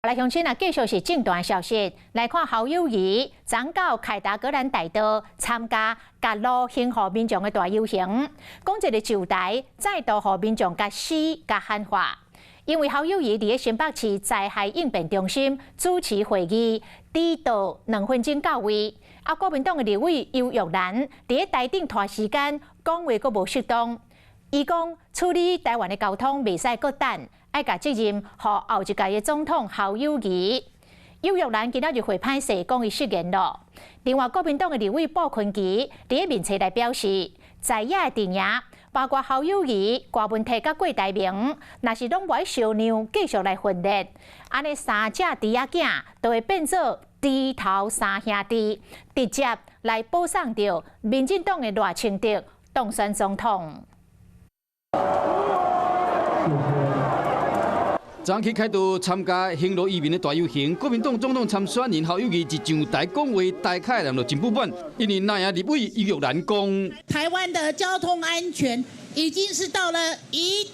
來鄉親啊，繼續是政壇消息，來看侯友宜昨到凱達格蘭大道參加甲路興予民眾的大遊行，講一个上台再度予民眾共死共喊話。因為侯友宜佇咧新北市災害應變中心主持會議，遲到2分鐘到位。啊，國民黨的立委游玉蘭佇咧台頂拖時間，講話閣無適當。伊講處理台灣的交通袂使閣等，愛共責任予後一屆的總統侯友宜。游玉蘭今仔日會歹勢，講伊失言咯。另外，國民黨的立委傅崐萁佇咧面冊內表示，在野的陣營，包括侯友宜、柯文哲佮郭台銘，若是攏無愛相讓，繼續來分裂，按呢三隻豬仔囝就會變做豬頭三兄弟，直接來保送著民進黨的賴清德當選總統。昨去凱道參加興羅移民的大遊行，國民黨總統參選人侯友宜一上台講話，台下人就真不滿，因為那樣立委游玉蘭講，台灣的交通安全已經是到了1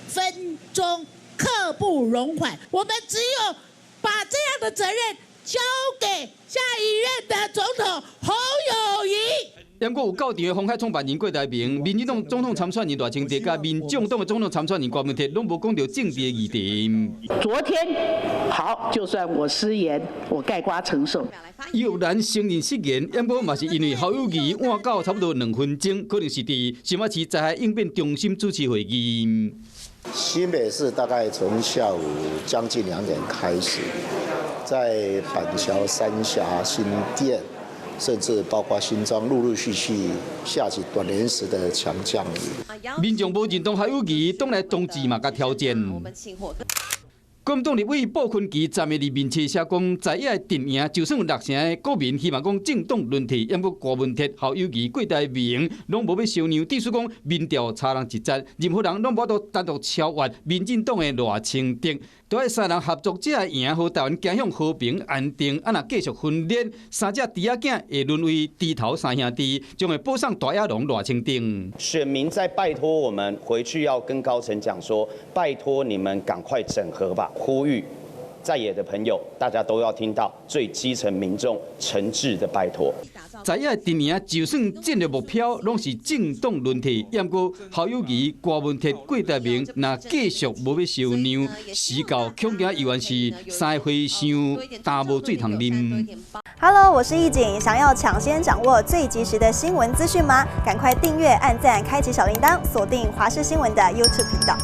分鐘刻不容緩，我們只有把這樣的責任交給下一任的總統侯友宜。毋過有到場的鴻海創辦人郭台銘、民進黨總統參選人賴清德、佮民眾黨的總統參選人柯文哲，攏無講著政治的議題。昨天好，就算我失言，我概括承受。游玉蘭承認失言，毋過嘛是因為侯友宜晚到差不多2分鐘，可能是佇新北市災害應變中心主持會議。新北市大概從下午將近2點開始，在板橋、三峽、新店，甚至包括新莊，陸陸續續下起短延時的強降雨。民眾無認同侯友宜，黨內同志嘛共挑戰。國民黨立委傅崐萁昨暝佇面冊寫講，在野的陣營就算有六成的國民希望講政黨輪替，毋過柯文哲、侯友宜、郭台銘攏無欲相讓，意思講民調差人一截，任何人攏無法度單獨超越民進黨的賴清德，都愛三人合作才會贏，予台灣走向和平安定。啊，若繼續分裂，三隻豬仔囝會淪為豬頭三兄弟，將會保送大野狼賴清德。選民在拜託我們回去要跟高層講說，拜託你們趕快整合吧。呼籲在野的朋友，大家都要聽到最基層民眾誠摯的拜託。在野陣營就算戰略目標攏是政黨輪替，毋過侯友宜、柯文哲、郭台銘若繼續無欲相讓，時到恐驚猶原是三個和尚擔無水通啉。 Hello，我是易景，想要搶先掌握最及時的新聞資訊嗎？趕快訂閱、按讚、開啟小鈴鐺，鎖定華視新聞的 YouTube 頻道。